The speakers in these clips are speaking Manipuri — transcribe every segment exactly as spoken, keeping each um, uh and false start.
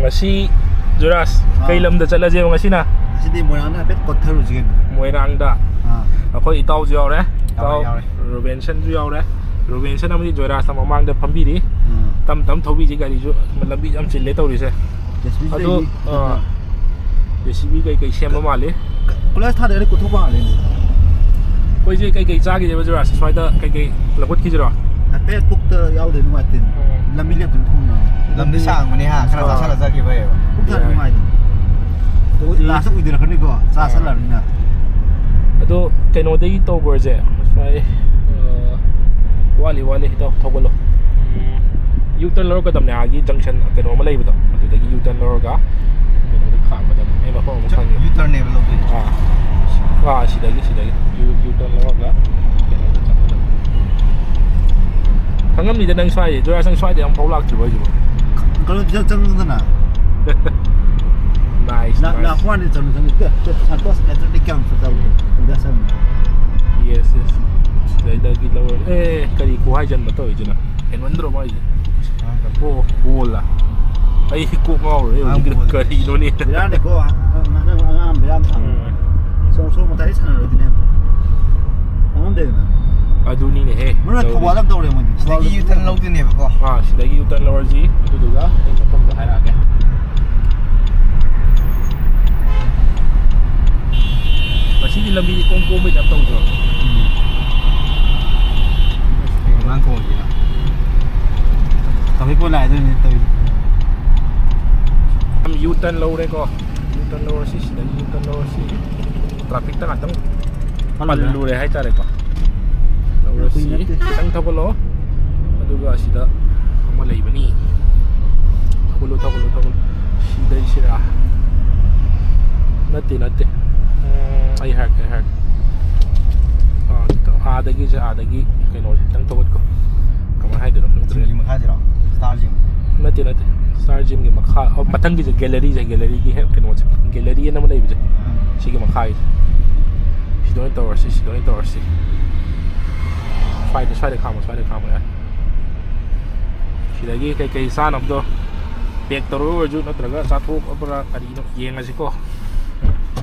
ꯉꯁꯤ ꯖꯨꯔꯥꯖ, ꯑꯥ꯫ ꯀꯩ ꯂꯝꯗ ꯆꯠꯂꯁꯦꯕ ꯉꯁꯤꯅ? ꯉꯁꯤꯗꯤ ꯃꯣꯏꯔꯥꯡꯗ ꯍꯥꯏꯐꯦꯠ ꯀꯣꯠꯊꯔꯨꯁꯤ ꯀꯩꯅꯣ꯫ ꯃꯣꯏꯔꯥꯡꯗ꯫ ꯑꯥ꯫ ꯑꯩꯈꯣꯏ ꯏꯇꯥꯎꯁꯨ ꯌꯥꯎꯔꯦ꯫ ꯌꯥꯎꯔꯦ, ꯏꯇꯥꯎ ꯌꯥꯎꯔꯦ꯫ ꯔꯣꯕꯤꯟꯁꯟꯁꯨ ꯌꯥꯎꯔꯦ꯫ ꯔꯣꯕꯤꯟꯁꯟ ꯑꯃꯗꯤ ꯖꯣꯏꯔꯥꯖꯅ ꯃꯃꯥꯡꯗ ꯐꯝꯕꯤꯔꯤ꯫ ꯑꯥ꯫ ꯇꯝ ꯇꯝ ꯊꯧꯕꯤꯁꯤ ꯒꯥꯔꯤꯁꯨ, ꯂꯝꯕꯤ ꯌꯥꯝ ꯆꯤꯜꯂꯦ ꯇꯧꯔꯤꯁꯦ꯫ ꯖꯦ ꯁꯤ ꯕꯤ ꯑꯗꯣ, ꯂꯩꯔꯤ꯫ ꯑꯥ, ꯖꯦ ꯁꯤ ꯕꯤ ꯀꯩꯀꯩ ꯁꯦꯝꯕ ꯃꯥꯜꯂꯤ꯫ ꯀ-, ꯀꯣꯏꯂꯥꯁ ꯊꯥꯗꯔꯗꯤ ꯀꯣꯊꯣꯛꯄ ꯍꯥꯜꯂꯦꯅꯦ꯫ ꯑꯩꯈꯣꯏꯁꯦ ꯀꯩꯀꯩ ꯆꯥꯈꯤꯁꯦꯕ ꯖꯨꯔꯥꯖ? ꯁ꯭ꯋꯥꯏꯗ ꯀꯩꯀꯩ ꯂꯧꯈꯠꯈꯤꯁꯤꯔꯣ? ꯍꯥꯏꯐꯦꯠ ꯄꯨꯛꯇ ꯌꯥꯎꯗ꯭ꯔꯗꯤ ꯅꯨꯡꯉꯥꯏꯇꯦꯅꯦ꯫ ꯎꯝ꯫ ꯂꯝꯕꯤ ꯂꯦꯞꯇꯅ ꯊꯣꯡꯅ꯫ ꯂꯝꯗꯤ ꯁꯥꯡꯕꯅꯦ ꯍꯥ, ꯈꯔ ꯑꯥ꯫ ꯆꯥꯁꯜꯂ ꯆꯠꯈꯤꯕ ꯐꯩꯌꯦꯕ꯫ ꯄꯨꯛ ꯊꯟꯅ ꯌꯥꯏ꯫ ꯅꯨꯡꯉꯥꯏꯇꯦ꯫ ꯑꯗꯨ ꯂꯥꯁꯇ ꯎꯏꯗꯔꯛꯀꯅꯤꯀꯣ, ꯑꯥ꯫ ꯆꯥꯁꯜꯂꯕꯅꯤꯅ꯫ ꯑꯗꯣ ꯀꯩꯅꯣꯗꯒꯤ ꯇꯧꯈ꯭ꯔꯁꯦ, ꯁ꯭ꯋꯥꯏ, ꯑ, ꯋꯥꯠꯂꯤ, ꯋꯥꯠꯂꯤ, ꯏꯇꯥꯎ, ꯊꯧꯒꯠꯂꯣ꯫ ꯎꯝ, ꯌꯨ ꯇꯔꯟ ꯂꯧꯔꯛꯀꯗꯕꯅꯦ, ꯑꯥꯒꯤ ꯖꯪꯁꯟ ꯀꯩꯅꯣ ꯑꯃ ꯂꯩꯕꯗꯣ, ꯑꯗꯨꯗꯒꯤ ꯌꯨ ꯇꯔꯟ ꯂꯧꯔꯒ ꯀꯩꯅꯣꯗ ꯈꯥꯝꯒꯗꯕꯅꯦ꯫ ꯑꯩ ꯃꯐꯝ ꯑꯃ ꯈꯪꯉꯦ꯫ ꯌꯨ ꯇꯔꯟꯅꯦꯕ ꯂꯧꯗꯣꯏꯁꯦ꯫ ꯑꯥ, ꯑꯥ, ꯁꯤꯗꯒꯤ, ꯁꯤꯗꯒꯤ ꯌꯨ, ꯌꯨ ꯇꯔꯟ ꯂꯧꯔꯒ ꯀꯩꯅꯣꯗ ꯆꯪꯒꯗꯕꯅꯦ꯫ ꯈꯪꯉꯝꯅꯤꯗ ꯅꯪ ꯁ꯭ꯋꯥꯏ, ꯖꯣꯔꯥꯖ, ꯅꯪ ꯁ꯭ꯋꯥꯏꯗ ꯑꯃꯨꯛꯐꯥꯎ ꯂꯥꯛꯇ꯭ꯔꯤꯕꯣ ꯍꯥꯏꯁꯤꯕꯣ? ꯀꯩꯅꯣ ꯆꯪ-, ꯆꯪꯗꯅ꯫ Nice, ꯂꯥ-, nice꯫ ꯂꯥꯛꯄ ꯋꯥꯅꯤ, ꯆꯪ-, ꯆꯪ-, ꯁꯟꯇꯣꯁ ꯑꯦꯊꯂꯦꯇꯤꯛ ꯀꯌꯥꯝ ꯆꯠꯆꯕꯗꯣ, ꯑꯗꯨꯗ ꯆꯪꯉꯦ꯫ Yes, yes꯫ ꯁꯤꯗꯩꯗꯒꯤ ꯂꯧꯔ-, ꯑꯦ, ꯀꯔꯤ ꯈꯨꯍꯥꯏꯖꯟꯕ ꯇꯧꯔꯤꯁꯤꯅ? ꯍꯦꯟꯃꯟꯗ꯭ꯔꯣ ꯃꯥꯏꯁꯦ? ꯑꯣ, ꯕꯣꯜꯂ? ꯑꯩ ꯀꯣꯛ ꯉꯥꯎꯔꯦ ꯑꯉꯥꯡ ꯍꯧꯖꯤꯛꯀꯤꯗꯣ, ꯕꯣꯜ꯫ ꯀꯔꯤꯅꯣꯅꯦ? ꯕꯦꯔꯥꯅꯤꯀꯣ, ꯑꯉꯥꯡ ꯕꯦꯔꯥ ꯌꯥꯝ ꯁꯥꯡꯉꯦ꯫ ꯎꯝ꯫ ꯁꯣꯔꯣꯛ, ꯁꯣꯔꯣꯛ ꯃꯇꯥꯏꯗ ꯁꯥꯟꯅꯔꯣꯏꯗꯣꯏꯅꯦ꯫ ꯈꯪꯉꯝꯗꯦꯗꯅ꯫ ꯑꯗꯨꯅꯤꯅꯦꯍꯦ ꯃꯔꯨ ꯑꯣꯏꯅ ꯇꯧꯔꯤꯁꯦ꯫ ꯊꯧꯕꯥꯜ ꯑꯃ ꯇꯧꯔꯦ ꯃꯣꯏꯗꯤ꯫ ꯁꯤꯗꯒꯤ ꯊꯧꯕꯥꯜ ꯌꯨ ꯇꯔꯟ ꯂꯧꯗꯣꯏꯅꯦꯕꯀꯣ꯫ ꯑꯥ, ꯁꯤꯗꯒꯤ ꯌꯨ ꯇꯔꯟ ꯂꯧꯔꯁꯤ, ꯑꯗꯨꯗꯨꯒ ꯑꯩ ꯃꯐꯝꯗꯣ ꯍꯥꯏꯔꯛꯑꯒꯦ꯫ ꯉꯁꯤꯗꯤ ꯂꯝꯕꯤ ꯏꯀꯣꯝ ꯀꯣꯝꯕꯩ ꯇꯥꯏꯞ ꯇꯧꯗ꯭ꯔꯣ? ꯎꯝ꯫ ꯀꯩꯅꯣ ꯉꯥꯡ ꯈꯣꯡꯉꯤꯁꯤꯅ? ꯇ꯭ꯔꯥꯐꯤꯛ ꯄꯣꯏꯟ ꯂꯥꯛꯑꯦ ꯑꯗꯨꯏꯅꯦ ꯇꯧꯔꯤꯁꯦ꯫ ꯌꯨ ꯇꯔꯟ ꯂꯧꯔꯦꯀꯣ꯫ ꯌꯨ ꯇꯔꯟ ꯂꯧꯔꯁꯤ, ꯁꯤꯗꯒꯤ ꯌꯨ ꯇꯔꯟ ꯂꯧꯔꯁꯤ꯫ ꯇ꯭ꯔꯥꯐꯤꯛꯇ ꯉꯥꯛꯇꯪ ꯄꯜꯂꯨꯔꯦ ꯍꯥꯏꯇꯥꯔꯦꯀꯣ꯫ ꯂꯧꯔꯁꯤ꯫ ꯀꯨꯏ ꯅꯠꯇꯦ꯫ ꯈꯤꯇꯪ ꯊꯧꯒꯠꯂꯣ꯫ ꯑꯗꯨꯒ ꯑꯁꯤꯗ ꯑꯃ ꯂꯩꯕꯅꯤ꯫ ꯊꯧꯒꯠꯂꯨ, ꯊꯧꯒꯠꯂꯨ, ꯊꯧꯒꯠꯂꯨ꯫ ꯁꯤꯗꯩꯁꯤꯔꯥ? ꯅꯠꯇꯦ, ꯅꯠꯇꯦ꯫ ꯎꯝ, ꯑꯩ ꯍꯥꯏꯔꯛꯀꯦ, ꯑꯩ ꯍꯥꯏꯔꯛꯀꯦ꯫ ꯑꯥ, ꯁꯤ ꯇꯧ-, ꯑꯥꯗꯒꯤꯁꯦ, ꯑꯥꯗꯒꯤ ꯀꯩꯅꯣꯁꯦ ꯈꯤꯇꯪ ꯊꯧꯒꯠꯀꯣ꯫ ꯀꯃꯥꯏꯅ ꯍꯥꯏꯗꯣꯏꯅꯣ ꯈꯪꯗ꯭ꯔꯦ꯫ ꯖꯤꯝꯒꯤ ꯃꯈꯥꯁꯤꯔꯣ? Star gym? ꯅꯠꯇꯦ, ꯅꯠꯇꯦ꯫ ꯁ꯭ꯇꯥꯔ ꯖꯤꯝꯒꯤ ꯃꯈꯥ, ꯑꯣ, ꯃꯊꯪꯒꯤꯁꯦ ꯒꯦꯂꯔꯤꯁꯦ, ꯒꯦꯂꯔꯤꯒꯤ ꯍꯦꯛ ꯀꯩꯅꯣꯁꯦ, ꯒꯦꯂꯔꯤ ꯑꯅ ꯑꯃ ꯂꯩꯕꯁꯦ, ꯎꯝ꯫ ꯁꯤꯒꯤ ꯃꯈꯥꯒꯤꯁꯦ꯫ ꯁꯤꯗ ꯑꯣꯏꯅ ꯇꯧꯔꯁꯤ, ꯁꯤꯗ ꯑꯣꯏꯅ ꯇꯧꯔꯁꯤ꯫ ꯁ꯭ꯋꯥꯏꯗ, ꯁ꯭ꯋꯥꯏꯗ ꯈꯥꯝꯃꯣ, ꯁ꯭ꯋꯥꯏꯗ ꯈꯥꯝꯃꯣ, ꯌꯥꯔꯦ꯫ ꯁꯤꯗꯒꯤ ꯀꯩꯀꯩ ꯆꯥꯅꯕꯗꯣ ꯄꯦꯛ ꯇꯧꯔꯒ ꯑꯣꯏꯔꯁꯨ ꯅꯠꯇ꯭ꯔꯒ ꯆꯥꯊꯣꯛꯑꯕ꯭ꯔꯥ ꯀꯔꯤꯅꯣ ꯌꯦꯡꯉꯁꯤꯀꯣ꯫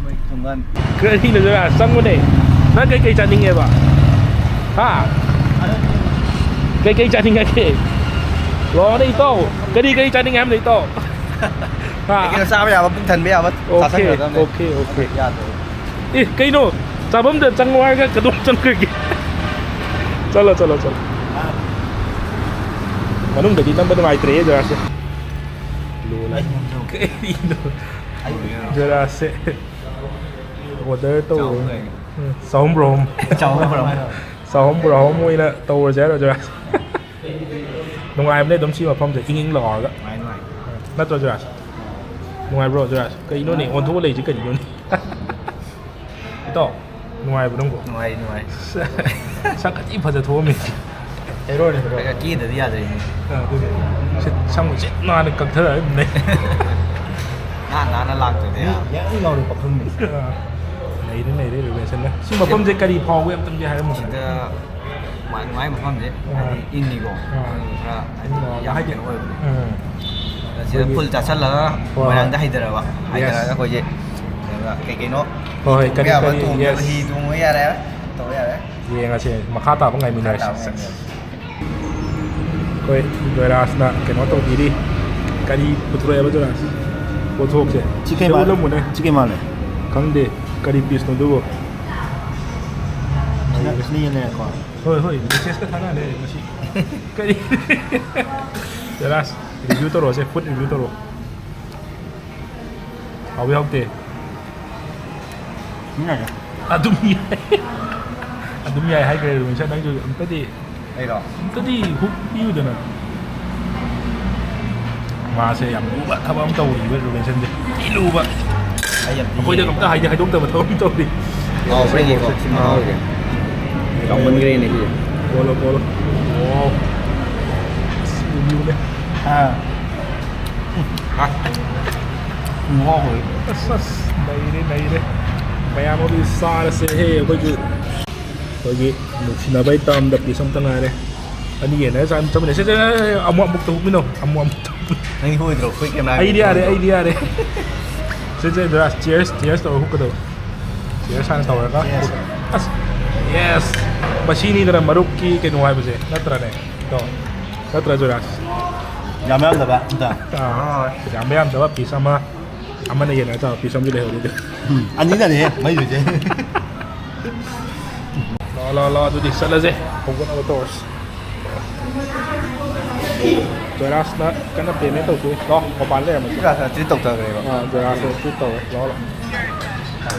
ꯃꯣꯏ ꯊꯣꯡꯒꯥꯟ꯫ ꯀꯔꯤꯅꯣ ꯖꯣꯔꯥꯖ, ꯆꯪꯉꯨꯅꯦ꯫ ꯅꯪ ꯀꯩꯀꯩ ꯆꯥꯅꯤꯡꯉꯦꯕ? ꯍꯥ? ꯀꯩꯀꯩ ꯆꯥꯅꯤꯡꯉꯒꯦ? ꯂꯥꯛꯑꯣꯅꯦ ꯏꯇꯥꯎ꯫ ꯀꯔꯤ ꯀꯔꯤ ꯆꯥꯅꯤꯡꯉꯦ ꯍꯥꯏꯕꯅꯣ ꯏꯇꯥꯎ? ꯍꯥ? ꯀꯩꯅꯣ ꯆꯥꯕ ꯌꯥꯕ, ꯄꯨꯛ ꯊꯟꯕ ꯌꯥꯕ ꯑꯣꯀꯦ, ꯆꯥꯁꯟꯒꯗꯕꯅꯦ꯫ Okay, okay. ꯌꯥꯗ꯭ꯔꯦ꯫ ꯑꯦ, ꯀꯩꯅꯣ? ꯆꯥꯐꯝꯗ ꯆꯪꯉꯣ ꯍꯥꯏꯔꯒ ꯀꯗꯣꯝ ꯆꯪꯈ꯭ꯔꯒꯦ? ꯆꯠꯂꯣ, ꯆꯠꯂꯣ, ꯆꯠꯂꯣ꯫ ꯃꯅꯨꯡꯗꯗꯤ ꯅꯝꯕ ꯅꯨꯡꯉꯥꯏꯇ꯭ꯔꯦꯍꯦ ꯖꯣꯔꯥꯖꯁꯦ꯫ ꯂꯣꯂꯥ꯫ ꯀꯩꯅꯣ? ꯖꯣꯔꯥꯖꯁꯦ꯫ ꯑꯣꯔꯗꯔ ꯇꯧꯔꯣ꯫ ꯆꯥꯍꯨꯝ ꯂꯩ꯫ ꯎꯝ, ꯆꯥꯍꯨꯝ ꯕ꯭ꯔꯣꯍꯝ꯫ ꯆꯥꯍꯨꯝ ꯕ꯭ꯔꯣꯍꯝ꯫ ꯆꯥꯍꯨꯝ ꯕ꯭ꯔꯣꯍꯝ ꯑꯣꯏꯅ ꯇꯧꯔꯁꯦ ꯍꯥꯏꯔꯣ ꯖꯣꯔꯥꯖ? ꯅꯨꯡꯉꯥꯏꯕꯅꯦ ꯑꯗꯨꯝ ꯁꯤ ꯃꯐꯝꯁꯦ, ꯏꯪ ꯏꯪ ꯂꯥꯎꯔꯒ꯫ ꯅꯨꯡꯉꯥꯏ, ꯅꯨꯡꯉꯥꯏ꯫ ꯅꯠꯇ꯭ꯔꯣ ꯖꯣꯔꯥꯖ? ꯅꯨꯡꯉꯥꯏꯕ꯭ꯔꯣ ꯖꯣꯔꯥꯖ? ꯀꯩꯅꯣꯅꯦ, ꯑꯣꯟꯊꯣꯛꯑ ꯂꯩꯁꯤ ꯀꯔꯤꯅꯣꯅꯦ? ꯏꯇꯥꯎ, ꯅꯨꯡꯉꯥꯏꯕ꯭ꯔꯣ ꯅꯪꯕꯣ? ꯅꯨꯡꯉꯥꯏ, ꯅꯨꯡꯉꯥꯏ꯫ ꯁꯛ ꯊꯤ ꯐꯖ ꯊꯣꯛꯑꯝꯃꯤ꯫ ꯍꯦꯔꯣꯅꯦ, ꯍꯦꯔꯣ꯫ ꯈꯔ ꯀꯦꯗꯗꯤ ꯌꯥꯗ꯭ꯔꯦꯅꯦ꯫ ꯑ, ꯑꯗꯨꯅꯦ꯫ ꯁꯤ ꯁꯝꯒ ꯁꯤꯠ ꯅꯥꯟꯅ ꯀꯛꯊꯔ ꯑꯗꯨꯝ ꯂꯩ꯫ ꯅꯥꯟ ꯅꯥꯟꯅ ꯂꯥꯛꯇ꯭ꯔꯗꯤ ꯃꯤ ꯌꯥ- ꯌꯥꯝ ꯉꯥꯎꯔꯦ ꯄꯥꯈꯪꯅꯤ꯫ ꯑ, ꯅꯩꯔꯦ, ꯅꯩꯔꯦ ꯔꯣꯕꯤꯟꯁꯟꯅ꯫ ꯁꯤ ꯃꯐꯝꯁꯦ ꯀꯔꯤ ꯐꯥꯎꯒꯦ ꯑꯝꯇꯪꯗꯤ ꯍꯥꯏꯔꯝꯃꯨꯗꯅ꯫ ꯁꯤꯗ ꯅꯨꯡꯉꯥꯏ, ꯅꯨꯡꯉꯥꯏ ꯃꯐꯝꯁꯦ꯫ ꯑꯥ꯫ ꯍꯥꯏꯗꯤ ꯏꯪꯉꯤꯀꯣ꯫ ꯑꯥ꯫ ꯑꯗꯨ ꯈꯔ ꯍꯥꯏꯗꯤ ꯑꯥ, ꯌꯥꯝ ꯍꯥꯏꯗꯤ ꯀꯩꯅꯣ ꯑꯣꯏꯕꯅꯦ꯫ ꯎꯝ꯫ ꯑꯗ ꯁꯤꯗ ꯑꯩꯈꯣꯏꯒꯤ ꯐꯨꯜ ꯆꯥꯁꯤꯜꯂꯒ ꯍꯣꯏ, ꯍꯣꯏ꯫ ꯃꯣꯏꯔꯥꯡꯗ ꯍꯩꯊꯔꯕ꯫ Yes꯫ ꯍꯩꯊꯔꯒ ꯑꯩꯈꯣꯏꯁꯦ ꯀꯩꯅꯣ ꯍꯣꯏ, ꯍꯣꯏ, ꯊꯣꯡꯕ ꯀꯔꯤ, ꯌꯥꯕ ꯀꯔꯤ, ꯊꯣꯡꯕ, yes꯫ ꯍꯤ ꯇꯣꯡꯕ ꯌꯥꯔꯦ꯫ ꯇꯧꯕ ꯌꯥꯔꯦ꯫ ꯌꯦꯡꯉꯁꯦ, ꯃꯈꯥ ꯇꯥꯕ ꯃꯈꯥ ꯉꯥꯏꯃꯤꯟꯅꯔꯁꯦ꯫ ꯇꯥꯕ ꯉꯥꯏꯃꯤꯟꯅꯔꯁꯦ꯫ ꯑꯩꯈꯣꯏ ꯖꯣꯏꯔꯥꯖꯅ ꯀꯩꯅꯣ ꯇꯧꯕꯤꯔꯤ꯫ ꯀꯔꯤ ꯄꯨꯊꯣꯔꯛꯑꯦꯕ ꯖꯣꯏꯔꯥꯖ? ꯄꯣꯠꯊꯣꯛꯁꯦ꯫ ꯁꯤ ꯀꯩ ꯁꯤꯗ ꯃꯥꯜꯂꯦ? ꯎꯠꯂꯝꯃꯨꯅꯦ꯫ ꯁꯤ ꯀꯩ ꯃꯥꯜꯂꯦ? ꯈꯪꯗꯦ꯫ ꯀꯔꯤ ꯄꯤꯁꯅꯣ ꯑꯗꯨꯕꯨ? ꯁꯤꯅ, ꯁꯤꯅ ꯌꯦꯟꯅꯔꯦꯀꯣ꯫ ꯍꯣꯏ, ꯍꯣꯏ, message ꯀ ꯊꯥꯅꯔꯦ ꯉꯁꯤ꯫ ꯀꯔꯤ? ꯖꯣꯏꯔꯥꯖ, review ꯇꯧꯔꯛꯑꯣꯁꯦ, food review ꯇꯧꯔꯛꯑꯣ꯫ ꯍꯥꯎꯕ ꯌꯥꯎꯗꯦ꯫ ꯑꯗꯨꯝ ꯌꯥꯏ꯫ ꯑꯗꯨꯝ ꯌꯥꯏ꯫ ꯑꯗꯨꯝ ꯌꯥꯏ ꯍꯥꯏꯈ꯭ꯔꯦ ꯔꯣꯕꯤꯟꯁꯟ, ꯅꯪꯁꯨ ꯑꯝꯇꯗꯤ ꯑꯩꯔꯣ? ꯑꯝꯇꯗꯤ hook ꯄꯤꯌꯨꯗꯅ꯫ ꯃꯥꯁꯦ ꯌꯥꯝ ꯂꯨꯕ ꯊꯕꯛ ꯑꯃ ꯇꯧꯔꯤꯕ ꯔꯣꯕꯤꯟꯁꯟꯁꯦ꯫ ꯊꯤ ꯂꯨꯕ꯫ ꯑꯩ ꯌꯥꯝ ꯊꯤ ꯑꯩꯈꯣꯏꯗ ꯌꯦꯡꯉꯦ꯫ ꯑꯝꯇ ꯍꯥꯏꯗꯤ ꯍꯥꯏꯗꯣꯛꯇꯕ ꯊꯕꯛ ꯑꯃ ꯇꯧꯔꯤ꯫ ꯍꯥꯎꯕ꯭ꯔꯥ ꯌꯦꯡꯒꯦꯀꯣ꯫ ꯁꯤ ꯃꯍꯥꯎꯁꯦ꯫ ꯆꯥꯎꯃꯟꯈ꯭ꯔꯦꯅꯦ ꯁꯤꯁꯦ꯫ ꯑꯣꯜꯂꯣ, ꯑꯣꯜꯂꯣ꯫ Wow꯫ ꯑꯁ, review ꯅꯦ꯫ ꯑꯥ꯫ ꯎꯝ, ꯍꯥꯎꯋꯦ꯫ ꯑꯁ, ꯑꯁ, ꯅꯩꯔꯦ, ꯅꯩꯔꯦ꯫ ꯃꯌꯥꯝ ꯑꯗꯨ ꯆꯥꯔꯁꯦꯍꯦ ꯑꯩꯈꯣꯏꯁꯨ꯫ ꯑꯩꯈꯣꯏꯒꯤ ꯅꯨꯡꯁꯤꯅꯕꯩ term ꯗ piece ꯑꯝꯇ ꯉꯥꯏꯔꯦ꯫ ꯑꯅꯤ ꯌꯦꯟꯅꯔ ꯆꯥ ꯆꯠꯃꯤꯟꯅꯁꯦ꯫ ꯁꯦ, ꯁꯦ, ꯁꯦ, ꯑꯃꯨꯛ ꯑꯃꯨꯛꯇ ꯍꯨꯛꯃꯤꯟꯅꯧ꯫ ꯑꯃꯨꯛ ꯑꯃꯨꯛꯇ ꯍꯨꯛꯃꯤꯟꯅꯧ꯫ ꯅꯪꯗꯤ ꯍꯨꯛꯑꯣꯏꯗ꯭ꯔꯣ? ꯑꯩꯈꯣꯏ ꯀꯦꯃꯦꯔꯥ ꯑꯩꯗꯤ ꯌꯥꯔꯦ, ꯍꯨꯛꯑꯣꯏꯗ꯭ꯔꯣ? ꯑꯩꯗꯤ ꯌꯥꯔꯦ꯫ ꯁꯦ, ꯁꯦ, ꯖꯣꯔꯥꯁ, cheers, cheers ꯇꯧꯔ ꯍꯨꯛꯀꯗꯧ꯫ Cheers ꯍꯥꯟꯅ ꯇꯧꯔꯒ꯫ Cheers꯫ ꯑꯁ, yes꯫ ꯃꯁꯤꯅꯤꯗꯅ ꯃꯔꯨꯞꯀꯤ ꯀꯩꯅꯣ ꯍꯥꯏꯕꯁꯦ, ꯅꯠꯇ꯭ꯔꯅꯦ? ꯏꯇꯥꯎ꯫ ꯅꯠꯇ꯭ꯔ, ꯖꯣꯔꯥꯁ? ꯌꯥꯝ ꯌꯥꯝꯗꯕ ꯑꯝꯇ꯫ ꯑꯥ, ꯌꯥꯝꯕ ꯌꯥꯝꯗꯕ piece ꯑꯃ, ꯑꯃꯅ ꯌꯦꯟꯅꯔ ꯆꯥꯕ piece ꯑꯃꯁꯨ ꯂꯩꯍꯧꯔꯤꯗꯨ꯫ ꯎꯝ, ꯑꯅꯤꯅꯅꯦ ꯃꯩꯗꯨꯁꯦ꯫ ꯂꯥꯛꯑꯣ, ꯂꯥꯛꯑꯣ, ꯂꯥꯛꯑꯣ, ꯑꯗꯨꯗꯤ ꯆꯠꯂꯁꯦ꯫ ꯍꯧꯒꯠꯅꯕ ꯇꯧꯔꯁꯤ꯫ ꯖꯣꯏꯔꯥꯖꯅ ꯀꯟꯅ payment ꯇꯧꯊꯣꯛꯏ꯫ ꯂꯥꯛꯑꯣ, ꯃꯄꯥꯟ ꯂꯩꯔꯝꯃꯁꯤ꯫ ꯖꯣꯏꯔꯥꯖꯅ treat ꯇꯧꯊꯈ꯭ꯔꯦꯕ꯫ ꯑꯥ, ꯖꯣꯏꯔꯥꯖꯅ treat ꯇꯧꯔꯦ꯫ ꯂꯥꯛꯑꯣ, ꯂꯥꯛꯑꯣ꯫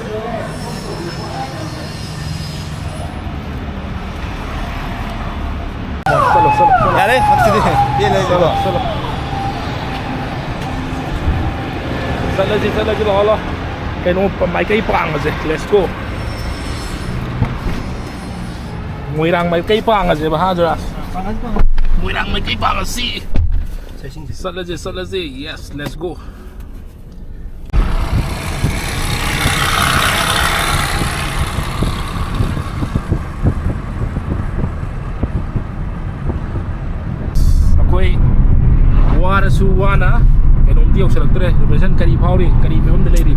ꯆꯠꯂꯣ, ꯆꯠꯂꯣ, ꯆꯠꯂꯣ꯫ ꯌꯥꯔꯦ, ꯉꯁꯤꯗꯤ ꯄꯦꯜꯂꯦ꯫ ꯆꯠꯂꯣ, ꯆꯠꯂꯣ꯫ ꯆꯠꯂꯁꯤ, ꯆꯠꯂꯁꯤ, ꯂꯥꯛꯑꯣ, ꯂꯥꯛꯑꯣ꯫ ꯀꯩꯅꯣ, ꯃꯥꯏꯀꯩ ꯄꯥꯡꯉꯁꯦ, let's go꯫ ꯃꯣꯏꯔꯥꯡ ꯃꯥꯏꯀꯩ ꯄꯥꯡꯉꯁꯦꯕ, ꯍꯥ, ꯖꯣꯔꯥꯖ? ꯄꯥꯡꯉꯁꯤ, ꯄꯥꯡꯉꯁꯤ꯫ ꯃꯣꯏꯔꯥꯡ ꯃꯥꯏꯀꯩ ꯄꯥꯡꯉꯁꯤ꯫ ꯆꯠꯂꯁꯦ, ꯆꯠꯂꯁꯦ, yes, let's go꯫ ꯑꯩꯈꯣꯏ ꯋꯥꯔꯁꯨ ꯋꯥꯅ ꯀꯩꯅꯣꯝꯇ ꯌꯧꯁꯜꯂꯛꯇ꯭ꯔꯦ꯫ ꯔꯣꯕꯤꯟꯁꯟ, ꯀꯔꯤ ꯐꯥꯎꯔꯤ? ꯀꯔꯤ ꯐꯤꯕꯝꯗ ꯂꯩꯔꯤ?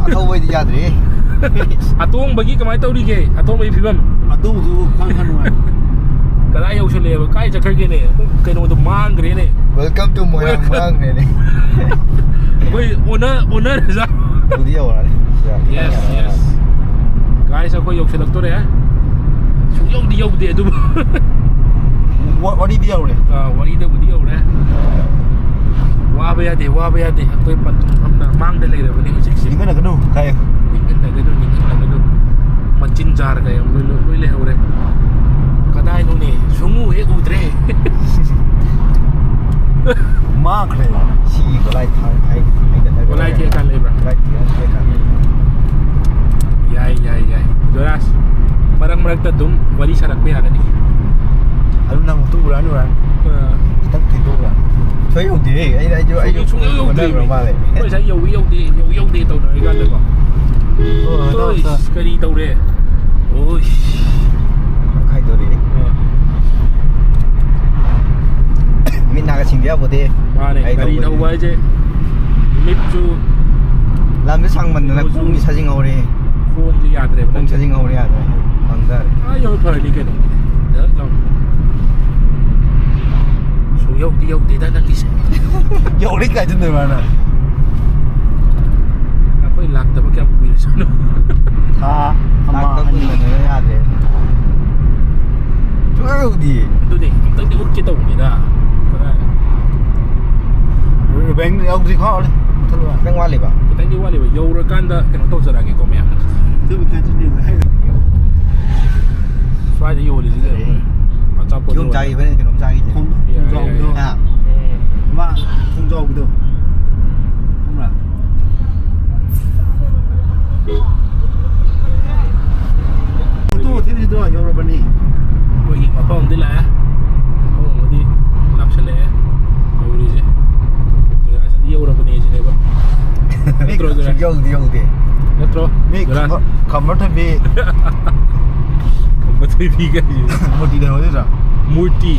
ꯑꯊꯧꯕꯩꯗꯤ ꯌꯥꯗ꯭ꯔꯦ꯫ ꯑꯇꯣꯡꯕꯒꯤ ꯀꯃꯥꯏꯅ ꯇꯧꯔꯤꯒꯦ? ꯑꯇꯣꯡꯕꯒꯤ ꯐꯤꯕꯝ? ꯑꯇꯣꯡꯕꯁꯨ ꯈꯪ ꯈꯪ ꯅꯨꯡꯉꯥꯏ꯫ ꯀꯗꯥꯏ ꯌꯧꯁꯜꯂꯛꯑꯦꯕ? ꯀꯥꯏ ꯆꯠꯈ꯭ꯔꯒꯦꯅꯦ? ꯑꯩꯈꯣꯏ ꯀꯩꯅꯣꯗꯣ ꯃꯥꯡꯈ꯭ꯔꯦꯅꯦ꯫ Welcome to Moirang Welcome꯫ ꯃꯥꯡꯈ꯭ꯔꯦꯅꯦ꯫ ꯑꯩꯈꯣꯏ owner, owner ꯌꯧꯗꯤ ꯌꯧꯔꯛꯑꯅꯤ꯫ Yes, yes꯫ Guys, ꯑꯩꯈꯣꯏ ꯌꯧꯁꯜꯂꯛꯇꯣꯔꯦ꯫ ꯁꯨꯡꯌꯧꯗꯤ ꯌꯧꯗꯦ ꯑꯗꯨꯕꯨ꯫ ꯋꯥ-, ꯋꯥꯔꯤꯗꯤ ꯌꯧꯔꯦ꯫ ꯑꯥ, ꯋꯥꯔꯤꯗꯕꯨꯗꯤ ꯌꯧꯔꯦ꯫ ꯋꯥꯕ ꯌꯥꯗꯦ, ꯋꯥꯕ ꯌꯥꯗꯦ꯫ ꯑꯩꯈꯣꯏ ꯄꯟꯊꯨꯡꯐꯝꯗ ꯃꯥꯡꯗ ꯂꯩꯔꯕꯅꯤ ꯍꯧꯖꯤꯛꯁꯦ꯫ ꯅꯤꯡꯍꯟꯅꯒꯅꯨ, ꯀꯥꯏꯌꯣ꯫ ꯅꯤꯡꯍꯟꯅꯒꯅꯨ, ꯅꯤꯡꯍꯟꯅꯒꯅꯨ꯫ ꯃꯆꯤꯟ ꯖꯥꯔꯒ ꯌꯥꯝ ꯂꯣꯏ, ꯂꯣꯏ, ꯂꯣꯏ ꯂꯩꯍꯧꯔꯦ꯫ ꯀꯗꯥꯏꯅꯣꯅꯦ? ꯁꯨꯡꯎ ꯍꯦꯛ ꯎꯗ꯭ꯔꯦ꯫ ꯃꯥꯡꯈ꯭ꯔꯦ꯫ ꯁꯤꯒꯤ ꯒꯣꯂꯥꯏ ꯊꯥꯡ ꯍꯥꯏ-, ꯍꯥꯏꯒꯠꯂꯒ ꯒꯣꯂꯥꯏ ꯊꯦꯛꯑꯀꯥꯟ ꯂꯩꯕ꯭ꯔꯥ? ꯒꯣꯂꯥꯏ ꯊꯦꯛꯑ ꯊꯦꯛꯑꯀꯥꯟ꯫ ꯌꯥꯏ, ꯌꯥꯏ, ꯌꯥꯏ꯫ ꯖꯣꯔꯥꯖ, ꯃꯔꯛ ꯃꯔꯛꯇ ꯑꯗꯨꯝ ꯋꯥꯔꯤ ꯁꯥꯔꯛꯄ ꯌꯥꯒꯅꯤ꯫ ꯑꯗꯨ ꯅꯪ ꯑꯃꯨꯛꯇ ꯎꯔꯛꯑꯅꯤ, ꯎꯔꯛꯑꯅꯤ꯫ ꯑꯥ꯫ ꯈꯤꯇꯪ ꯊꯦꯡꯗꯣꯛꯎꯔꯛꯑꯅꯤ꯫ ꯁꯣꯏ ꯌꯧꯗꯦꯍꯦ꯫ ꯑꯩ, ꯑꯩꯁꯨ, ꯑꯩꯁꯨ ꯁꯨꯡꯌꯧ ꯌꯧꯗꯦ꯫ ꯍꯣꯠꯅꯕ ꯃꯥꯜꯂꯦ꯫ ꯑꯩꯈꯣꯏ ꯉꯁꯥꯏ ꯌꯧꯏ ꯌꯧꯗꯦ, ꯌꯧꯏ ꯌꯧꯗꯦ ꯇꯧꯅꯔꯤꯀꯥꯟꯗꯀꯣ꯫ ꯑꯣ, ꯇꯧ, ꯑꯣꯏꯁ, ꯇꯧ꯫ ꯀꯔꯤ ꯇꯧꯔꯦ? ꯑꯣꯏꯁ꯫ ꯅꯪ ꯈꯥꯏꯗꯣꯔꯛꯑꯦ꯫ ꯑꯥ꯫ ꯃꯤꯠ ꯅꯥꯒ ꯁꯤꯡꯗ ꯌꯥꯄꯣꯠꯇꯦ꯫ ꯃꯥꯅꯦ, ꯒꯥꯔꯤ ꯒꯥꯔꯤ ꯊꯧꯕ ꯊꯧꯕꯗꯤ꯫ ꯍꯥꯏꯁꯦ ꯃꯤꯠꯁꯨ ꯂꯝꯁꯦ ꯁꯥꯡꯃꯟꯗꯅ ꯀꯩꯅꯣꯁꯨ ꯈꯣꯡꯁꯦ ꯁꯥꯖꯤꯡ ꯍꯧꯔꯦ꯫ ꯈꯣꯡꯁꯦ ꯌꯥꯗ꯭ꯔꯦꯕ ꯈꯣꯡ ꯅꯪꯁꯦ꯫ ꯁꯥꯖꯤꯡ ꯍꯧꯔꯦ, ꯌꯥꯗ꯭ꯔꯦ꯫ ꯐꯪꯗꯔꯦ꯫ ꯑꯥ ꯌꯧꯔ ꯐꯔꯅꯤ ꯀꯩꯅꯣ꯫ ꯗꯛ ꯂꯥꯎꯅ꯫ ꯁꯨ ꯌꯧꯗꯤ ꯌꯧꯗꯦꯗ ꯅꯪꯒꯤꯁꯦ꯫ ꯌꯧꯔꯦ ꯀꯥꯏꯗꯅꯣ ꯃꯥꯅ꯫ ꯑꯩꯈꯣꯏ ꯂꯥꯛꯇꯕ ꯀꯌꯥꯝ ꯀꯨꯏꯔꯦ ꯁꯥꯅꯣ? ꯊꯥ ꯑꯃ, ꯂꯥꯛꯇꯕ ꯑꯅꯤ꯫ ꯀꯨꯏꯃꯟꯗꯅ ꯌꯥꯗ꯭ꯔꯦ꯫ ꯁꯨꯡꯌꯧ ꯌꯧꯗꯤꯌꯦ꯫ ꯑꯗꯨꯅꯦ, ꯑꯝꯇꯪꯗꯤ ꯎꯠꯀꯦ ꯇꯧꯕꯅꯤꯗ꯫ ꯀꯗꯥꯏ? ꯔꯨꯕꯦꯡ ꯌꯧꯗ꯭ꯔꯤ ꯈꯣꯠꯂꯦ꯫ ꯃꯨꯊꯠꯂꯣ꯫ ꯈꯤꯇꯪ ꯋꯥꯠꯂꯤꯕ? ꯈꯤꯇꯪꯗꯤ ꯋꯥꯠꯂꯤꯕ꯫ ꯌꯧꯔꯀꯥꯟꯗ ꯀꯩꯅꯣ ꯇꯧꯖꯔꯛꯑꯒꯦꯀꯣ, ꯃꯌꯥꯝ꯫ ꯑꯗꯨꯕꯨ ꯀꯥꯏꯗꯅꯣ ꯍꯥꯏꯔꯣ꯫ ꯁ꯭ꯋꯥꯏꯗ ꯌꯣꯜꯂꯤꯁꯤꯗꯤ ꯐꯖꯔꯦ꯫ ꯑꯆꯥꯄꯣꯠ ꯀꯤꯍꯣꯝ ꯌꯣꯜꯂꯤ꯫ ꯆꯥꯈꯤꯕꯅꯦ, ꯀꯩꯅꯣꯝ ꯆꯥꯈꯤꯁꯦ꯫ ꯈꯣꯡ-, ꯌꯥꯏ, ꯈꯣꯡꯖꯥꯎꯗꯣ꯫ ꯌꯥꯏ꯫ ꯍꯥ? ꯎꯝ꯫ ꯑꯃ ꯈꯣꯡꯖꯥꯎꯒꯤꯗꯣ꯫ ꯈꯪꯕ꯭ꯔꯥ? ꯐꯣꯇꯣ ꯊꯤꯔꯤꯗꯣ ꯌꯧꯔꯕꯅꯤ꯫ ꯑꯩꯈꯣꯏꯒꯤ ꯃꯐꯝ ꯑꯃꯗꯤ ꯂꯥꯛꯑꯦ, ꯃꯐꯝ ꯑꯃꯗꯤ ꯂꯥꯛꯁꯜꯂꯛꯑꯦ꯫ ꯇꯧꯔꯤꯁꯦ ꯖꯒꯥꯁꯤꯗꯤ ꯌꯧꯔꯕꯅꯦ ꯁꯤꯅꯦꯕ꯫ ꯃꯤ ꯅꯠꯇ꯭ꯔꯣ, ꯖꯒꯥ? ꯌꯧꯗꯤ ꯌꯧꯗꯦ꯫ ꯅꯠꯇ꯭ꯔꯣ? ꯃꯤ ꯖꯒꯥ? ꯈꯝꯕ-, ꯈꯝꯕ ꯊꯣꯏꯕꯤ꯫ ꯈꯝꯕ ꯊꯣꯏꯕꯤ ꯀꯥꯏꯁꯦ꯫ ꯃꯨꯔꯇꯤ ꯂꯩꯍꯧꯔꯤꯗ꯭ꯔꯥ? ꯃꯨꯔꯇꯤ꯫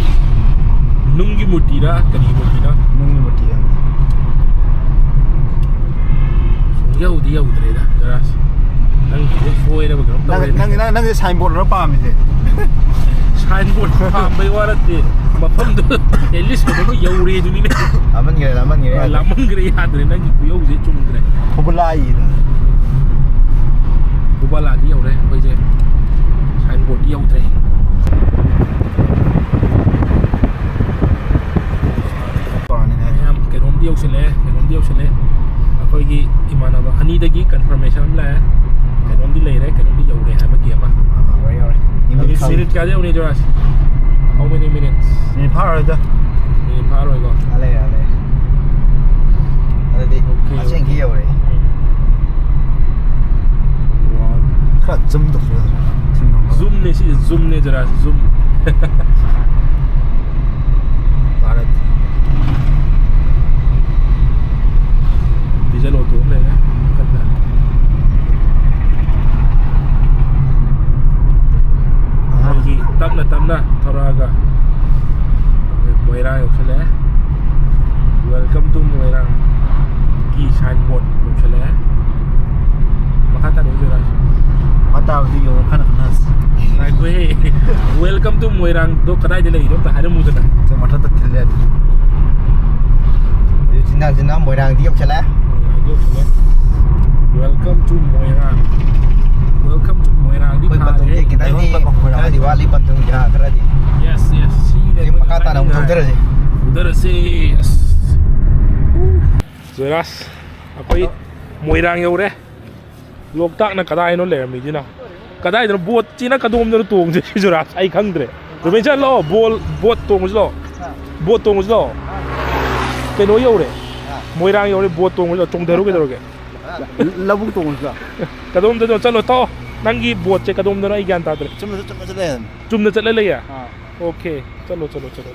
ꯅꯨꯡꯒꯤ ꯃꯨꯔꯇꯤꯔꯥ? ꯀꯔꯤ ꯃꯨꯔꯇꯤꯅꯣ? ꯅꯨꯡꯒꯤ ꯃꯨꯔꯇꯤ꯫ ꯌꯧꯗꯤ ꯌꯧꯗ꯭ꯔꯦꯗ ꯖꯒꯥꯁꯦ꯫ ꯅꯪꯒꯤꯁꯦ ꯁꯣꯏꯔꯕ ꯀꯩꯅꯣꯝ ꯅꯪ, ꯇꯧꯔꯦꯅꯦ꯫ ꯅꯪ, ꯅꯪ, ꯅꯪꯁꯦ ꯁꯥꯏꯟꯕꯣꯔꯗ ꯑꯃ ꯄꯥꯝꯃꯤꯁꯦ꯫ ꯁꯥꯏꯟꯕꯣꯔꯗ ꯄꯥꯝꯕꯩ ꯋꯥ ꯅꯠꯇꯦ꯫ ꯃꯐꯝꯗꯣ at least ꯀꯩꯅꯣꯝ ꯌꯧꯔꯦ ꯑꯗꯨꯅꯤꯅꯦ꯫ ꯂꯥꯞꯃꯟꯈ꯭ꯔꯦ, ꯂꯥꯞꯃꯟꯈ꯭ꯔꯦ, ꯌꯥꯗ꯭ꯔꯦ꯫ ꯂꯥꯞꯃꯟꯈ꯭ꯔꯦ, ꯌꯥꯗ꯭ꯔꯦ꯫ ꯅꯪꯒꯤ ꯈꯨꯌꯧꯁꯦ ꯆꯨꯝꯗ꯭ꯔꯦ꯫ ꯐꯨꯕꯂꯥꯏꯗ꯫ ꯐꯨꯕꯂꯥꯗꯤ ꯌꯧꯔꯦ ꯑꯩꯈꯣꯏꯁꯦ꯫ ꯁꯥꯏꯟꯕꯣꯔꯗꯇꯤ ꯌꯧꯗ꯭ꯔꯦ꯫ ꯃꯌꯥꯝ ꯀꯩꯅꯣꯝꯗꯤ ꯌꯧꯁꯤꯜꯂꯛꯑꯦ, ꯀꯩꯅꯣꯝꯗꯤ ꯌꯧꯁꯤꯜꯂꯛꯑꯦ꯫ ꯑꯩꯈꯣꯏꯒꯤ ꯏꯃꯥꯟꯅꯕ ꯑꯅꯤꯗꯒꯤ confirmation ꯑꯃ ꯂꯥꯛꯑꯦ꯫ ꯀꯩꯅꯣꯝꯗꯤ ꯂꯩꯔꯦ, ꯀꯩꯅꯣꯝꯗꯤ ꯌꯧꯔꯦ ꯍꯥꯏꯕꯒꯤ ꯑꯃ꯫ ꯌꯧꯔꯦ, ꯌꯧꯔꯦ꯫ ꯃꯤꯅꯤꯠ, ꯃꯤꯅꯤꯠ ꯀꯌꯥꯗ ꯌꯧꯅꯤ, ꯖꯣꯔꯥꯖ? How many minutes? ꯃꯤꯅꯤꯠ ꯐꯥꯔꯣꯏꯗ꯫ ꯃꯤꯅꯤꯠ ꯐꯥꯔꯣꯏꯀꯣ? ꯑꯥ, ꯂꯩꯔꯦ, ꯑꯥ, ꯂꯩꯔꯦ꯫ ꯑꯗꯨꯗꯤ ꯑꯣꯀꯦ, ꯑꯁꯦꯡꯀꯤ ꯑꯣꯀꯦ꯫ ꯌꯧꯔꯦ꯫ ꯋꯥꯎ꯫ ꯈꯔ zoom ꯇꯧꯁꯤꯔ? Zoomꯅꯦ ꯁꯤꯁꯦ, zoomꯅꯦ ꯖꯣꯔꯥꯖ, zoom꯫ ꯚꯥꯔꯠ꯫ Diesel auto ꯑꯃ ꯂꯩꯔꯦ ꯅꯥꯀꯟꯗ꯫ ꯑꯥ꯫ ꯑꯩꯈꯣꯏꯒꯤ ꯇꯞꯅ ꯇꯞꯅ ꯊꯧꯔꯛꯑꯒ ꯃꯣꯏꯔꯥꯡ ꯌꯧꯁꯤꯜꯂꯛꯑꯦ꯫ ꯒꯤ ꯁꯥꯏꯟ ꯕꯣꯔꯗ ꯌꯧꯁꯜꯂꯛꯑꯦ꯫ ꯃꯈꯥ ꯇꯥꯅ ꯎꯖꯔꯛꯑꯁꯤ꯫ ꯃꯈꯥ ꯇꯥꯕꯗꯤ ꯌꯧꯔꯀꯥꯟꯗ ꯈꯟꯅꯔꯁꯤ꯫ ꯉꯥꯏꯈꯣꯍꯦ꯫ Welcome to ꯃꯣꯏꯔꯥꯡꯗꯣ ꯀꯗꯥꯏꯗ ꯂꯩꯔꯤꯅꯣ ꯑꯝꯇ ꯍꯥꯏꯔꯝꯃꯨꯗꯅ꯫ ꯁꯦ, ꯃꯊꯛꯇ ꯈꯤꯜꯂꯦ ꯑꯗꯨ꯫ ꯍꯧꯖꯤꯛ ꯆꯤꯟꯅꯥ ꯆꯤꯟꯅꯥ ꯃꯣꯏꯔꯥꯡꯗꯤ ꯌꯧꯁꯜꯂꯛꯑꯦ꯫ ꯃꯣꯏꯔꯥꯡꯗꯤ ꯌꯧꯁꯜꯂꯛꯑꯦ꯫ Welcome to Moirang. Welcome to ꯃꯣꯏꯔꯥꯡꯗꯤ ꯑꯩꯈꯣꯏ ꯄꯟꯊꯨꯡꯁꯦ ꯊꯥꯔꯦ꯫ ꯈꯤꯇꯪꯗꯤ ꯈꯔꯗꯤ ꯋꯥꯠꯂꯤ, ꯄꯟꯊꯨꯡ ꯖꯒꯥ ꯈꯔꯗꯤ꯫ Yes, yes꯫ ꯁꯤꯅꯦ ꯁꯤ ꯑꯩꯈꯣꯏ ꯃꯈꯥ ꯇꯥꯅ ꯑꯃꯨꯛ ꯉꯁꯥꯏ ꯊꯧꯊꯔꯁꯤ꯫ ꯊꯧꯊꯔꯁꯤ꯫ ꯑꯁ꯫ ꯖꯣꯏꯔꯥꯖ, ꯑꯩꯈꯣꯏ ꯃꯣꯏꯔꯥꯡ ꯌꯧꯔꯦ꯫ ꯂꯣꯛꯇꯥꯛꯅ ꯀꯗꯥꯏꯅꯣ ꯂꯩꯔꯝꯃꯤꯁꯤꯅ? ꯀꯗꯥꯏꯗꯅꯣ? ꯕꯣꯠꯁꯤꯅ ꯀꯗꯣꯝꯗꯅꯣ ꯇꯣꯡꯗꯣꯏꯁꯤ, ꯖꯣꯏꯔꯥꯖ? ꯑꯩ ꯈꯪꯗ꯭ꯔꯦ꯫ ꯔꯨꯕꯦꯟ, ꯆꯠꯂꯣ, ꯕꯣꯜ, ꯕꯣꯠ ꯇꯣꯡꯉꯨꯁꯤ ꯂꯥꯛꯑꯣ꯫ ꯕꯣꯠ ꯇꯣꯡꯉꯨꯁꯤ ꯂꯥꯛꯑꯣ꯫ ꯀꯩꯅꯣ ꯌꯧꯔꯦ꯫ ꯃꯣꯏꯔꯥꯡ ꯌꯧꯔꯦ, ꯕꯣꯠ ꯇꯣꯡꯉꯨꯁꯤ ꯂꯥꯛꯑꯣ꯫ ꯆꯣꯡꯊꯔꯨ ꯀꯩꯗꯧꯔꯒꯦ? ꯂꯧꯕꯨꯛ ꯇꯣꯡꯉꯨꯁꯤ ꯂꯥꯛꯑꯣ꯫ ꯀꯗꯣꯝꯗꯅꯣ? ꯆꯠꯂꯣ, ꯊꯣꯛꯑꯣ꯫ ꯅꯪꯒꯤ ꯕꯣꯠꯁꯦ ꯀꯗꯣꯝꯗꯅꯣ ꯑꯩ ꯒ꯭ꯌꯥꯟ ꯇꯥꯗ꯭ꯔꯦ꯫ ꯆꯨꯝꯅ ꯆꯠ-, ꯆꯨꯝꯅ ꯆꯠꯂꯦ꯫ ꯆꯨꯝꯅ ꯆꯠꯂ ꯂꯩꯌꯦ? ꯑꯥ꯫ ꯑꯣꯀꯦ, ꯆꯠꯂꯣ, ꯆꯠꯂꯣ, ꯆꯠꯂꯣ꯫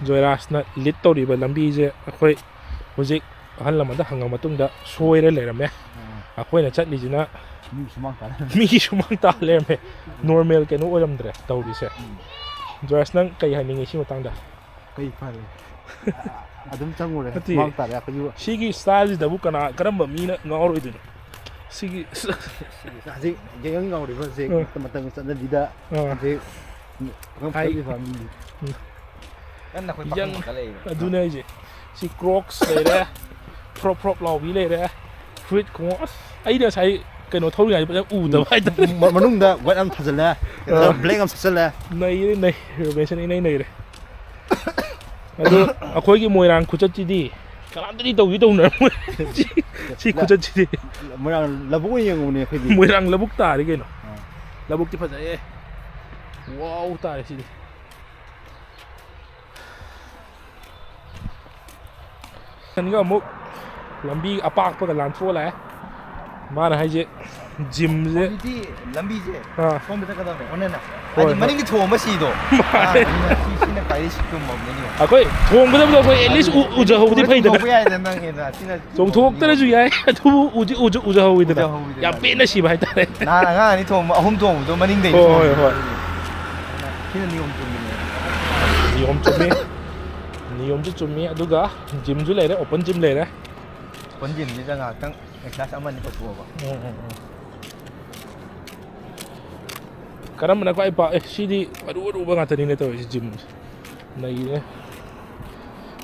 ꯖꯣꯏꯔꯥꯖꯅ ꯂꯤꯠ ꯇꯧꯔꯤꯕ ꯂꯝꯕꯤꯁꯦ ꯑꯩꯈꯣꯏ ꯍꯧꯖꯤꯛ ꯑꯍꯜ ꯂꯃꯟꯗ ꯍꯪꯉ ꯃꯇꯨꯡꯗ ꯁꯣꯏꯔ ꯂꯩꯔꯝꯃꯦ꯫ ꯑꯥ꯫ ꯑꯩꯈꯣꯏꯅ ꯆꯠꯂꯤꯁꯤꯅ ꯃꯤ ꯁꯨꯃꯥꯡ ꯇꯥ ꯂꯩꯔꯝꯃꯦ꯫ ꯃꯤ ꯁꯨꯃꯥꯡ ꯇꯥ ꯂꯩꯔꯝꯃꯦ꯫ ꯅꯣꯔꯃꯦꯜ ꯀꯩꯅꯣ ꯑꯣꯏꯔꯝꯗ꯭ꯔꯦ ꯇꯧꯔꯤꯁꯦ꯫ ꯎꯝ꯫ ꯖꯣꯏꯔꯥꯖ, ꯅꯪ ꯀꯩ ꯍꯥꯏꯅꯤꯡꯉꯤ ꯁꯤ ꯃꯇꯥꯡꯗ? ꯀꯩ ꯐꯔꯦ? ꯑꯗꯨꯝ ꯆꯪꯉꯨꯔꯦ꯫ ꯅꯠꯇꯦ꯫ ꯁꯨꯃꯥꯡ ꯇꯥꯔꯦ ꯑꯩꯈꯣꯏꯁꯨ꯫ ꯁꯤꯒꯤ ꯁ꯭ꯇꯥꯏꯜꯁꯤꯗꯕꯨ ꯀꯅꯥ, ꯀꯔꯝꯕ ꯃꯤꯅ ꯉꯥꯎꯔꯣꯏꯗꯣꯏꯅꯣ? ꯁꯤꯒꯤ ꯍꯧꯖꯤꯛ ꯌꯪ ꯌꯪ ꯉꯥꯎꯔꯤꯕ ꯍꯧꯖꯤꯛ ꯑꯥ꯫ ꯃꯇꯝ ꯆꯠꯅꯕꯤꯗ ꯑꯥ꯫ ꯍꯧꯖꯤꯛ ꯄꯥꯈꯪ ꯍꯥꯏ꯫ ꯐꯖꯕꯤ ꯐꯥꯝꯃꯤ꯫ ꯎꯝ꯫ ꯀꯟꯅ ꯑꯩꯈꯣꯏ ꯄꯥꯈꯪ ꯌꯪ-, ꯃꯈꯜ ꯂꯩꯌꯦꯕ꯫ ꯑꯗꯨꯅꯦ ꯍꯥꯏꯁꯦ꯫ ꯁꯤ ꯀ꯭ꯔꯣꯛꯁ ꯂꯩꯔꯦ, ꯐ꯭ꯔꯣꯞ ꯐ꯭ꯔꯣꯞ ꯂꯥꯎꯕꯤ ꯂꯩꯔꯦ, ꯐꯨꯔꯤꯠ ꯈꯣꯡꯎꯞ꯫ ꯑꯁ, ꯑꯩꯗꯤ ꯉꯁꯥꯏ ꯀꯩꯅꯣ ꯊꯧꯔꯤꯉꯩꯗ ꯐꯖꯅ ꯎꯗꯕ ꯎꯝ꯫ ꯍꯥꯏꯇꯥꯔꯦ꯫ ꯃ-, ꯃꯅꯨꯡꯗ ꯋꯥꯏꯠ ꯑꯃ ꯊꯥꯖꯜꯂꯦ, ꯑꯥ꯫ ꯕ꯭ꯂꯦꯛ ꯑꯃ ꯁꯠꯆꯜꯂꯦ꯫ ꯅꯩꯔꯦ, ꯅꯩꯔꯦ, ꯔꯣꯕꯤꯟꯁꯟ ꯏꯅꯩ ꯅꯩꯔꯦ꯫ ꯑꯗꯣ ꯑꯩꯈꯣꯏꯒꯤ ꯃꯣꯏꯔꯥꯡ ꯈꯨꯆꯠꯁꯤꯗꯤ ꯀꯅꯥꯝꯇꯗꯤ ꯇꯧꯗꯤ ꯇꯧꯅꯔꯝꯃꯣꯏ꯫ ꯁꯤ, ꯁꯤ ꯈꯨꯆꯠꯁꯤꯗꯤ꯫ ꯃꯣꯏꯔꯥꯡ ꯂꯧꯕꯨꯛ ꯑꯣꯏꯅ ꯌꯦꯡꯉꯨꯕꯅꯦ ꯑꯩꯈꯣꯏꯗꯤ꯫ ꯃꯣꯏꯔꯥꯡ ꯂꯧꯕꯨꯛ ꯇꯥꯔꯦ ꯀꯩꯅꯣ꯫ ꯑꯥ꯫ ꯂꯧꯕꯨꯛꯇꯤ ꯐꯖꯩꯌꯦ꯫ ꯋꯥꯎ ꯇꯥꯔꯦ ꯁꯤꯗꯤ꯫ ꯈꯟꯒ ꯑꯃꯨꯛ ꯂꯝꯕꯤ ꯑꯄꯥꯛꯄꯒ ꯂꯥꯟꯊꯣꯛꯑ ꯂꯥꯛꯑꯦ꯫ ꯃꯥꯅ ꯍꯥꯏꯁꯦ ꯖꯤꯝꯁꯦ꯫ ꯍꯧꯖꯤꯛꯇꯤ ꯂꯝꯕꯤꯁꯦ ꯑꯥ꯫ ꯁꯣꯝꯗ ꯆꯠꯀꯗꯕꯅꯦ, ꯑꯣꯟꯅꯅ꯫ ꯍꯣꯏ, ꯍꯥꯏꯗꯤ ꯍꯣꯏ꯫ ꯃꯅꯤꯡꯗꯤ ꯊꯣꯡꯕ ꯁꯤꯗꯣ꯫ ꯃꯥꯅꯦ꯫ ꯑꯥ, ꯑꯗꯨꯅ ꯁꯤ, ꯁꯤꯅ ꯈ꯭ꯋꯥꯏꯗꯒꯤ ꯆꯨꯝꯃꯕꯅꯤꯅꯦ꯫ ꯑꯩꯈꯣꯏ ꯊꯣꯡꯒꯗꯕꯗꯣ ꯑꯩꯈꯣꯏ at least ꯎ-, ꯎꯖꯍꯧꯕꯗꯤ ꯐꯩꯗꯅ꯫ ꯆꯣꯡꯊꯣꯛꯄ ꯌꯥꯏꯗꯅ ꯅꯪ ꯍꯦꯟꯅ꯫ ꯁꯤꯅ ꯆꯣꯡꯊꯣꯛꯇ꯭ꯔꯁꯨ ꯌꯥꯏ, ꯑꯗꯨꯕꯨ ꯎꯗꯤ ꯎꯖ-, ꯎꯖꯍꯧꯋꯤꯗꯅ꯫ ꯎꯖꯍꯧꯋꯤꯗꯅ꯫ ꯌꯥꯝ ꯄꯦꯟꯅ ꯁꯤꯕ ꯍꯥꯏꯇꯥꯔꯦ꯫ ꯅꯍꯥꯟ ꯑꯉꯥꯡ ꯑꯅꯤ ꯊꯣꯡꯕ, ꯑꯍꯨꯝ ꯊꯣꯡꯕꯗꯣ ꯃꯅꯤꯡꯗꯩ ꯍꯣꯏ, ꯍꯣꯏ, ꯊꯣꯡꯕꯗꯣ꯫ ꯍꯣꯏ꯫ ꯁꯤꯅ ꯅꯤꯌꯣꯝ ꯆꯨꯝꯃꯤꯅꯦ꯫ ꯅꯤꯌꯣꯝ ꯆꯨꯝꯃꯤ꯫ ꯅꯤꯌꯣꯝꯁꯨ ꯆꯨꯝꯃꯤ, ꯑꯗꯨꯒ ꯖꯤꯝꯁꯨ ꯂꯩꯔꯦ, ꯑꯣꯄꯟ ꯖꯤꯝ ꯂꯩꯔꯦ꯫ ꯑꯣꯄꯟ ꯖꯤꯝꯁꯤꯗ ꯉꯥꯏꯍꯥꯛꯇꯪ ꯑꯦꯛꯁꯔꯁꯥꯏꯁ ꯑꯃ ꯑꯅꯤ ꯇꯧꯊꯣꯛꯑꯕ꯫ ꯎꯝ, ꯎꯝ, ꯎꯝ꯫ ꯀꯔꯝꯕꯅ ꯈ꯭ꯋꯥꯏ ꯄꯥꯛ-, ꯑꯦ, ꯁꯤꯗꯤ ꯑꯔꯨ ꯑꯔꯨꯕ ꯉꯥꯛꯇꯅꯤꯅꯦ ꯇꯧꯔꯤꯁꯤ, ꯖꯤꯝ ꯅꯩꯔꯦ꯫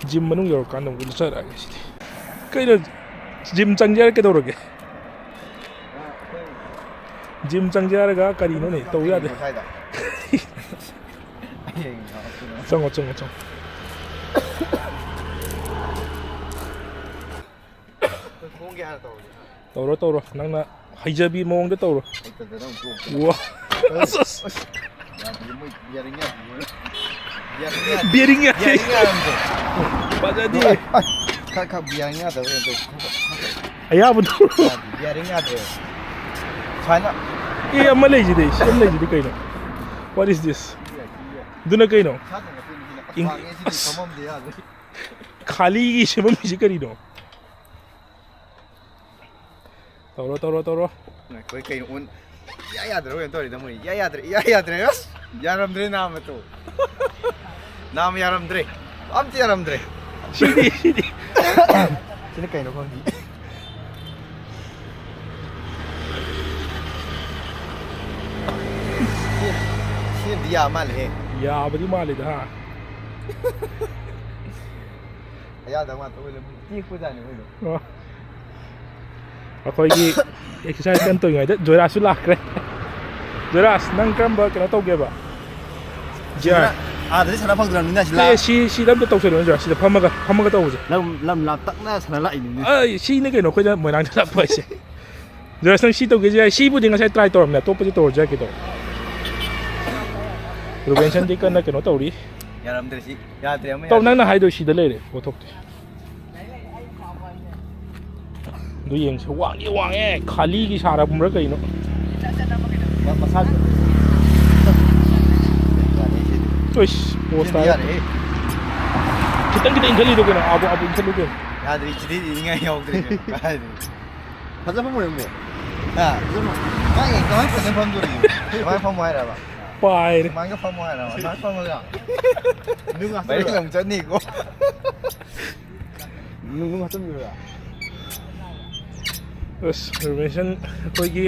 ꯖꯤꯝ ꯃꯅꯨꯡ ꯌꯧꯔꯀꯥꯟꯗ ꯑꯃꯨꯛ ꯂꯨꯞꯆꯔꯛꯑꯒꯦ ꯁꯤꯗꯤ꯫ ꯀꯩꯅꯣ, ꯖꯤꯝ ꯆꯪꯒꯦ ꯍꯥꯏꯔ ꯀꯩꯗꯧꯔꯒꯦ? ꯖꯤꯝ ꯆꯪꯁꯦ ꯍꯥꯏꯔꯒ ꯀꯔꯤꯅꯣꯅꯦ ꯇꯧ ꯌꯥꯗꯦ꯫ ꯉꯁꯥꯏꯗ꯫ ꯍꯌꯦꯡ ꯂꯥꯛꯑꯣ꯫ ꯆꯪꯉꯣ, ꯆꯪꯉꯣ, ꯆꯪꯉꯣ꯫ ꯑꯩꯈꯣꯏ ꯈꯣꯡꯒꯤ ꯍꯥꯟꯅ ꯇꯧꯔꯁꯦ꯫ ꯇꯧꯔꯣ, ꯇꯧꯔꯣ꯫ ꯅꯪꯅ ꯍꯩꯖꯕꯤ ꯃꯑꯣꯡꯗ ꯇꯧꯔꯣ꯫ ꯍꯩꯇꯗꯅ ꯑꯃꯨꯛ ꯇꯣꯛꯑꯦ꯫ ꯋꯥ꯫ ꯑꯁ, ꯑꯁ꯫ ꯌꯥꯗꯦ, ꯃꯣꯏ bearing ꯌꯥꯗꯦ꯫ Bearing ꯌꯥꯗꯦ꯫ Bearing ꯌꯥꯗꯦ꯫ Bearing ꯌꯥꯔꯝꯗ꯭ꯔꯦ꯫ ꯐꯖꯗꯦ꯫ ꯑꯁ, ꯈꯔ, ꯈꯔ bearing ꯌꯥꯗꯕ ꯀꯩꯅꯣ ꯇꯧꯋꯦ꯫ ꯈꯔ, ꯈꯔ, ꯈꯔ꯫ ꯑꯌꯥꯕꯗꯣ꯫ ꯌꯥꯗꯦ, bearing ꯌꯥꯗ꯭ꯔꯦ꯫ ꯁꯨꯃꯥꯏꯅ꯫ ꯑꯦ, ꯑꯃ ꯂꯩꯁꯤꯗꯤ, ꯁꯤ ꯑꯃ ꯂꯩꯁꯤꯗꯤ ꯀꯩꯅꯣ? What is this? ꯑꯗꯨꯅ ꯀꯩꯅꯣ? ꯏꯁꯥ ꯊꯥꯡꯒꯠꯇꯣꯏꯅꯤ ꯁꯤꯅ꯫ ꯑꯁ, ꯏꯪ-, ꯋꯥꯡꯉꯦ ꯁꯤꯗꯤ, ꯑꯁ꯫ ꯐꯝꯐꯝꯗꯤ ꯌꯥꯗ꯭ꯔꯦ꯫ ꯈꯥꯂꯤꯒꯤ ꯁꯦꯝꯐꯝꯁꯤ ꯀꯔꯤꯅꯣ? ꯇꯧꯔꯣ, ꯇꯧꯔꯣ, ꯇꯧꯔꯣ꯫ ꯉꯥꯏꯈꯣ, ꯀꯩꯅꯣ ꯑꯣꯟ-, ꯏꯌꯥ ꯌꯥꯗ꯭ꯔꯕ ꯀꯩꯅꯣ ꯇꯧꯔꯤꯗ ꯃꯣꯏ꯫ ꯏꯌꯥ ꯌꯥꯗ꯭ꯔꯦ, ꯏꯌꯥ ꯌꯥꯗ꯭ꯔꯦ꯫ ꯑꯁ! ꯌꯥꯔꯝꯗ꯭ꯔꯦ ꯅꯥꯃ ꯇꯨ꯫ ꯅꯥꯃ ꯌꯥꯔꯝꯗ꯭ꯔꯦ꯫ ꯑꯝꯇ ꯌꯥꯔꯝꯗ꯭ꯔꯦ꯫ ꯁꯤꯗꯤ, ꯁꯤꯗꯤ꯫ ꯁꯤꯅ ꯀꯩꯅꯣ ꯈꯪꯗꯦ꯫ ꯁꯤ, ꯁꯤꯅꯗꯤ ꯌꯥ ꯃꯥꯜꯂꯦꯍꯦ꯫ ꯌꯥꯕꯗꯤ ꯃꯥꯜꯂꯤꯗ, ꯍꯥ? ꯑꯌꯥꯗꯕ ꯉꯥꯛꯇ ꯑꯣꯏ ꯂꯩꯔꯝꯃꯦ꯫ ꯇꯦꯛꯄꯖꯥꯠꯅꯤ ꯃꯣꯏꯗꯣ꯫ ꯑꯣ꯫ ꯑꯩꯈꯣꯏꯒꯤ ꯑꯦꯛꯁꯔꯁꯥꯏꯁ ꯀꯟꯅ ꯇꯧꯔꯤꯉꯩꯗ ꯖꯣꯏꯔꯥꯖꯁꯨ ꯂꯥꯛꯈ꯭ꯔꯦ꯫ ꯖꯣꯏꯔꯥꯖ, ꯅꯪ ꯀꯔꯝꯕ ꯀꯩꯅꯣ ꯇꯧꯒꯦꯕ? ꯁꯤꯗ ꯒꯤꯌꯥꯔ? ꯑꯥꯗꯗꯤ ꯁꯥꯟꯅ ꯐꯪꯗ꯭ꯔꯕꯅꯤꯅ ꯁꯤꯗ ꯑꯦ, ꯁꯤ, ꯁꯤꯗ ꯑꯝꯇ ꯇꯧꯁꯜꯂꯨꯅꯦ ꯖꯣꯏꯔꯥꯖ, ꯁꯤꯗ ꯐꯝꯃꯒ, ꯐꯝꯃꯒ ꯇꯧꯕꯁꯦ꯫ ꯂꯝ, ꯂꯝ ꯂꯥꯞꯇꯛꯅ ꯁꯥꯟꯅ ꯂꯥꯛꯏꯅꯤꯅꯦ꯫ ꯑꯩ, ꯁꯤꯅꯦ ꯀꯩꯅꯣ ꯑꯩꯈꯣꯏꯅ ꯃꯣꯏꯔꯥꯡꯗ ꯂꯥꯛꯄ ꯍꯥꯏꯁꯦ꯫ ꯖꯣꯏꯔꯥꯖ, ꯅꯪ ꯁꯤ ꯇꯧꯒꯦꯁꯨ ꯌꯥꯏ, ꯁꯤꯕꯨꯗꯤ ꯉꯁꯥꯏ ꯇ꯭ꯔꯥꯏ ꯇꯧꯔꯝꯅꯦ, ꯑꯇꯣꯞꯄꯁꯨ ꯇꯧꯔꯁꯨ ꯌꯥꯏ ꯀꯩꯗꯧꯔꯦ? ꯔꯣꯕꯤꯟꯁꯟꯗꯤ ꯀꯟꯅ ꯀꯩꯅꯣ ꯇꯧꯔꯤ꯫ ꯌꯥꯔꯝꯗ꯭ꯔꯦ ꯁꯤ, ꯌꯥꯗ꯭ꯔꯦ ꯑꯃ ꯇꯧ, ꯌꯥꯗ꯭ꯔꯦ꯫ ꯅꯪꯅ ꯍꯥꯏꯗꯣ ꯁꯤꯗ ꯂꯩꯔꯦ ꯄꯣꯠꯊꯣꯛꯇꯤ꯫ ꯑꯗꯨ ꯌꯦꯡꯁꯤ, ꯋꯥꯡꯗꯤ ꯋꯥꯡꯉꯦ, ꯈꯥꯂꯤꯒꯤ ꯁꯥꯔꯛꯄ꯭ꯔꯥ ꯀꯩꯅꯣ? ꯃ-, ꯃꯁꯥꯁꯨ ꯌꯥꯔꯦ ꯁꯤꯗꯤ꯫ ꯑꯩꯁ, ꯄꯣꯁ ꯁꯤꯗꯤ ꯇꯥꯔꯦ꯫ ꯌꯥꯔꯦꯍꯦ꯫ ꯈꯤꯇꯪ ꯈꯤꯇꯪ ꯏꯟꯈꯠꯂꯤꯗꯣ ꯀꯩꯅꯣ? ꯑꯥꯕꯨ, ꯑꯥꯕꯨ ꯏꯟꯈꯠꯂꯨ ꯀꯩꯅꯣ? ꯌꯥꯗ꯭ꯔꯦ, ꯁꯤꯗꯤ ꯏꯅꯤꯡꯉꯥꯏ ꯌꯥꯎꯗ꯭ꯔꯦ ꯀꯩꯅꯣ꯫ ꯀꯥꯏꯗꯩ? ꯐꯖ ꯐꯝꯃꯣꯏ ꯑꯃꯨꯛ꯫ ꯍꯥ? ꯐꯖ ꯐꯝꯃꯣꯏ꯫ ꯃꯥ ꯀꯃꯥꯏꯅ ꯐꯖ ꯐꯝꯗꯣꯔꯤꯒꯦ? ꯀꯃꯥꯏꯅ ꯐꯝꯃꯣ ꯍꯥꯏꯔꯕ? ꯄꯥꯏꯔꯦ꯫ ꯁꯨꯃꯥꯏꯅ ꯐꯝꯃꯣ ꯍꯥꯏꯔꯣ? ꯁꯨꯃꯥꯏꯅ ꯐꯝꯃꯒ? ꯅꯨꯡ ꯍꯥꯞꯆꯤꯜꯂꯣ꯫ ꯃꯔꯤ ꯑꯃꯨꯛ ꯆꯠꯅꯤꯀꯣ꯫ ꯅꯨꯡ, ꯅꯨꯡ ꯍꯥꯞꯆꯤꯟꯕꯤꯔꯣꯔꯥ? ꯑꯁ, ꯔꯣꯃꯦꯁꯟ ꯑꯩꯈꯣꯏꯒꯤ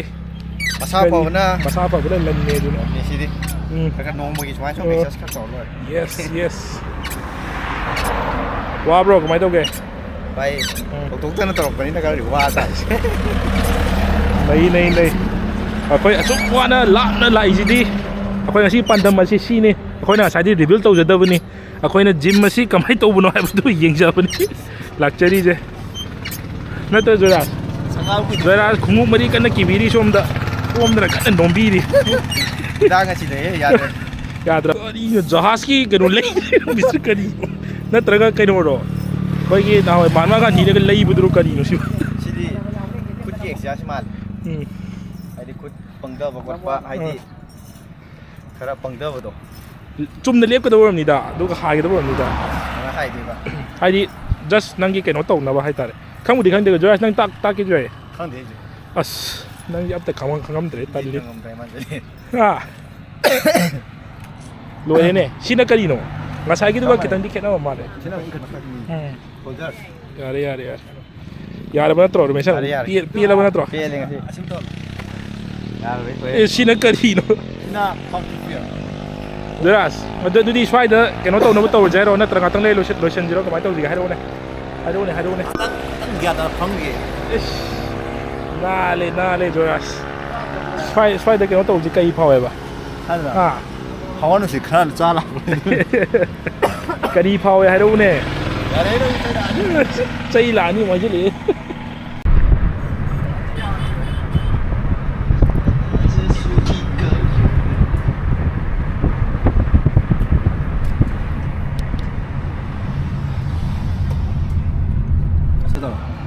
ꯃꯁꯥ ꯀꯔꯤ? ꯐꯕꯅ ꯃꯁꯥ ꯐꯕꯅ ꯂꯟꯅꯦ ꯑꯗꯨꯅ꯫ ꯂꯟꯅꯦ ꯁꯤꯗꯤ꯫ ꯎꯝ꯫ ꯈꯔ ꯈꯔ ꯅꯣꯡꯃꯒꯤ ꯁꯨꯃꯥꯏꯅ ꯁꯨꯝ ꯑꯣ꯫ ꯑꯦꯛꯁꯔꯁꯥꯏꯁ ꯈꯔ ꯇꯧꯔ ꯂꯣꯏꯔꯦ꯫ Yes, yes. ꯋꯥꯕ꯭ꯔꯣ? ꯀꯃꯥꯏꯅ ꯇꯧꯒꯦ? ꯚꯥꯏ, ꯎꯝ꯫ ꯍꯧꯗꯣꯛꯇꯅ ꯇꯧꯔꯛꯄꯅꯤꯅ ꯈꯔꯗꯤ ꯋꯥ ꯇꯥꯔꯦ꯫ ꯂꯩ, ꯂꯩ, ꯂꯩ꯫ ꯑꯩꯈꯣꯏ ꯑꯁꯨꯛ ꯋꯥꯅ ꯂꯥꯞꯅ ꯂꯥꯛꯏꯁꯤꯗꯤ ꯑꯩꯈꯣꯏ ꯉꯁꯤ ꯄꯥꯟꯗꯝ ꯑꯁꯤ ꯁꯤꯅꯤ꯫ ꯑꯩꯈꯣꯏꯅ ꯉꯁꯥꯏꯗꯤ ꯔꯤꯚꯤꯜ ꯇꯧꯖꯗꯕꯅꯤ꯫ ꯑꯩꯈꯣꯏꯅ ꯖꯤꯝ ꯑꯁꯤ ꯀꯃꯥꯏꯅ ꯇꯧꯕꯅꯣ ꯍꯥꯏꯕꯗꯨ ꯌꯦꯡꯖꯕꯅꯤ ꯂꯥꯛꯆꯔꯤꯁꯦ꯫ ꯅꯠꯇ꯭ꯔ ꯖꯣꯏꯔꯥꯖ? ꯁꯪꯒꯥꯕ ꯀꯨꯏꯗ꯭ꯔꯤ꯫ ꯖꯣꯏꯔꯥꯖ ꯈꯣꯡꯎꯞ ꯃꯔꯤ ꯀꯟꯅ ꯀꯤꯕꯤꯔꯤ ꯁꯣꯝꯗ꯫ ꯁꯣꯝꯗꯅ ꯀꯟꯅ ꯅꯣꯝꯕꯤꯔꯤ꯫ ꯍꯤꯗꯥꯛ ꯉꯁꯤꯗ ꯍꯦꯛ ꯌꯥꯗ꯭ꯔꯦ꯫ ꯌꯥꯗ꯭ꯔꯥ? ꯀꯔꯤꯅꯣ ꯖꯍꯥꯖꯀꯤ ꯀꯩꯅꯣ ꯂꯩ? ꯃꯤꯁꯇꯔ ꯀꯔꯤꯅꯣ? ꯅꯠꯇ꯭ꯔꯒ ꯀꯩꯅꯣꯔꯣ? ꯑꯩꯈꯣꯏꯒꯤ ꯅꯍꯥꯟꯋꯥꯏ ꯃꯍꯥꯠꯃꯥ ꯒꯥꯟꯙꯤꯅꯒ ꯂꯩꯕꯗꯨꯔꯣ ꯀꯔꯤꯅꯣ ꯁꯤꯕꯨ? ꯁꯤꯗꯤ ꯈꯨꯠꯀꯤ ꯑꯦꯛꯁꯔꯁꯥꯏꯁ ꯃꯥꯜꯂꯦ꯫ ꯎꯝ꯫ ꯍꯥꯏꯗꯤ ꯈꯨꯠ ꯄꯪꯊꯕ ꯈꯣꯠꯄ, ꯍꯥꯏꯗꯤ ꯑꯥ꯫ ꯈꯔ ꯄꯪꯊꯕꯗꯣ꯫ ꯆꯨꯝꯅ ꯂꯦꯞꯀꯗꯕ ꯑꯣꯏꯔꯝꯅꯤꯗ, ꯑꯗꯨꯒ ꯍꯥꯏꯒꯗꯕ ꯑꯣꯏꯔꯝꯅꯤꯗ꯫ ꯀꯃꯥꯏꯅ ꯍꯥꯏꯗꯣꯏꯕ? ꯍꯥꯏꯗꯤ, just ꯅꯪꯒꯤ ꯀꯩꯅꯣ ꯇꯧꯅꯕ ꯍꯥꯏꯇꯥꯔꯦ꯫ ꯈꯪꯕꯨꯗꯤ ꯈꯪꯗꯦ, ꯖꯣꯏꯔꯥꯖ, ꯅꯪ ꯇꯥꯛ-, ꯇꯥꯛꯀꯦꯁꯨ ꯌꯥꯏꯌꯦ꯫ ꯈꯪꯗꯦ ꯑꯩꯁꯨ꯫ ꯑꯁ, ꯅꯪꯗꯤ ꯑꯝꯇ ꯈꯪꯉꯝ-, ꯈꯪꯉꯝꯗ꯭ꯔꯦ, ꯇꯜꯂꯤ꯫ ꯈꯪꯉꯝꯗ꯭ꯔꯦ ꯃꯥꯁꯦ꯫ ꯍꯥ? ꯂꯣꯏꯔꯦꯅꯦ꯫ ꯁꯤꯅ ꯀꯔꯤꯅꯣ? ꯉꯁꯥꯏꯒꯤꯗꯨꯒ ꯀꯃꯥꯏꯅ? ꯈꯤꯇꯪꯗꯤ ꯈꯦꯠꯅꯕ ꯃꯥꯜꯂꯦ꯫ ꯁꯤꯅ ꯑꯃꯨꯛ ꯀꯩꯅꯣ ꯈꯛꯇꯅꯤ꯫ ꯎꯝ꯫ ꯁꯣꯜꯖꯔ꯫ ꯌꯥꯔꯦ, ꯌꯥꯔꯦ, ꯌꯥꯔꯦ꯫ ꯌꯥꯔꯕ ꯅꯠꯇ꯭ꯔꯣ, ꯔꯣꯃꯦꯁꯟ? ꯌꯥꯔꯦ, ꯌꯥꯔꯦ꯫ ꯄꯦ-, ꯄꯦꯜꯂꯕ ꯅꯠꯇ꯭ꯔꯣ? ꯄꯦꯜꯂꯦ ꯉꯁꯤ꯫ ꯑꯁꯨꯝ ꯇꯧ꯫ ꯌꯥꯔꯣꯏ, ꯂꯣꯏꯔꯦ꯫ ꯑꯦ, ꯁꯤꯅ ꯀꯔꯤꯅꯣ? ꯁꯤꯅ ꯄꯥꯡꯊꯣꯛꯄꯤꯔꯣ꯫ ꯖꯣꯏꯔꯥꯖ, ꯑꯗꯨ, ꯑꯗꯨꯗꯤ ꯁ꯭ꯋꯥꯏꯗ ꯀꯩꯅꯣ ꯇꯧꯅꯕ ꯇꯧꯔꯁꯦ ꯍꯥꯏꯔꯣ? ꯅꯠꯇ꯭ꯔꯒ ꯉꯥꯛꯇꯪ ꯂꯩꯔ ꯂꯣꯏꯁꯤꯟ-, ꯂꯣꯏꯁꯤꯟꯁꯤꯔꯣ? ꯀꯃꯥꯏꯅ ꯇꯧꯁꯤꯒꯦ? ꯍꯥꯏꯔꯛꯑꯣꯅꯦ꯫ ꯍꯥꯏꯔꯛꯑꯣꯅꯦ, ꯍꯥꯏꯔꯛꯑꯣꯅꯦ꯫ ꯈꯤꯇꯪ, ꯈꯤꯇꯪ ꯒ꯭ꯌꯥꯟ ꯇꯥꯅ ꯐꯝꯈꯤꯒꯦ꯫ ꯏꯁ, ꯅꯥꯜꯂꯦ, ꯅꯥꯜꯂꯦ, ꯖꯣꯏꯔꯥꯖ꯫ ꯁ꯭ꯋꯥꯏ-, ꯁ꯭ꯋꯥꯏꯗ ꯀꯩꯅꯣ ꯇꯧꯕꯁꯤ ꯀꯔꯤ ꯐꯥꯎꯋꯦꯕ? ꯍꯥꯏꯗ꯭ꯔꯥ? ꯑꯥ꯫ ꯍꯋꯥ ꯅꯨꯡꯁꯤꯠ ꯈꯔ ꯆꯥ ꯂꯥꯛꯄꯅꯦ꯫ ꯀꯔꯤ ꯐꯥꯎꯋꯦ ꯍꯥꯏꯔꯛꯎꯅꯦ? ꯌꯥꯔꯦ, ꯅꯪ ꯆꯩ ꯂꯥꯛꯑꯅꯤ꯫ ꯆꯩ ꯂꯥꯛꯑꯅꯤ ꯑꯃꯨꯛ ꯍꯥꯏꯖꯤꯜꯂꯛꯑꯦ꯫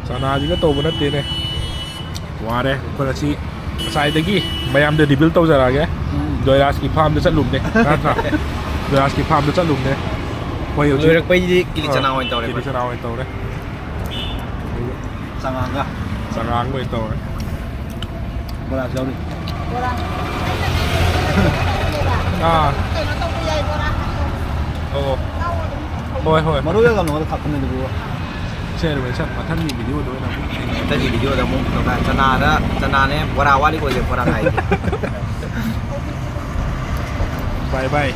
ꯆꯅꯥꯁꯤꯒ ꯇꯧꯕ ꯅꯠꯇꯦꯅꯦ꯫ ꯋꯥꯔꯦ꯫ ꯑꯩꯈꯣꯏ ꯉꯁꯤ ꯉꯁꯥꯏꯗꯒꯤ ꯃꯌꯥꯝꯗ ꯔꯤꯚꯤꯜ ꯇꯧꯖꯔꯛꯑꯒꯦ꯫ ꯎꯝ꯫ ꯖꯣꯏꯔꯥꯖꯀꯤ ꯐꯥꯔꯝꯗ ꯆꯠꯂꯨꯕꯅꯦ, ꯅꯠꯇ꯭ꯔꯥ? ꯖꯣꯏꯔꯥꯖꯀꯤ ꯐꯥꯔꯝꯗ ꯆꯠꯂꯨꯕꯅꯦ꯫ ꯑꯩꯈꯣꯏ ꯍꯧꯖꯤꯛ ꯂꯣꯏꯔꯛꯄꯩꯗꯤ ꯀꯤꯂꯤ ꯑꯥ, ꯆꯅꯥ ꯑꯣꯏꯅ ꯇꯧꯔꯦ ꯀꯤꯂꯤ ꯑꯩꯈꯣꯏ꯫ ꯆꯅꯥ ꯑꯣꯏꯅ ꯇꯧꯔꯦ꯫ ꯆꯉꯥꯡꯒ꯫ ꯆꯉꯥꯡꯒ ꯑꯣꯏꯅ ꯇꯧꯔꯦ꯫ ꯕꯣꯔꯥꯁꯨ ꯌꯥꯎꯔꯤ꯫ ꯕꯣꯔꯥ꯫ ꯑꯥ꯫ ꯀꯩꯅꯣ ꯇꯧꯕ ꯌꯥꯏ, ꯕꯣꯔꯥ ꯍꯥꯞꯄꯣ꯫ ꯑꯣ꯫ ꯆꯥꯎ ꯑꯗꯨꯝ꯫ ꯍꯣꯏ ꯍꯣꯏ꯫ ꯃꯔꯣꯏꯒ ꯀꯩꯅꯣꯗ ꯈꯥꯛꯄꯅꯦ ꯑꯗꯨꯕꯨ꯫ ꯁꯦ ꯔꯣꯕꯤꯟꯁꯟ, ꯃꯊꯪꯒꯤ ꯚꯤꯗꯤꯑꯣꯗ ꯑꯣꯏꯅ ꯑꯃꯨꯛ ꯊꯦꯡꯅꯔꯁꯤ꯫ ꯃꯊꯪꯒꯤ ꯚꯤꯗꯤꯑꯣꯗ ꯑꯃꯨꯛ ꯇꯧꯔꯛꯑꯒꯦ꯫ ꯆꯅꯥꯗ, ꯆꯅꯥꯅꯦ ꯕꯣꯔꯥ ꯋꯥꯠꯂꯤ ꯑꯣꯏꯁꯦ ꯕꯣꯔꯥ ꯉꯥꯏꯒꯦ꯫ ꯕꯥꯏ ꯕꯥꯏ꯫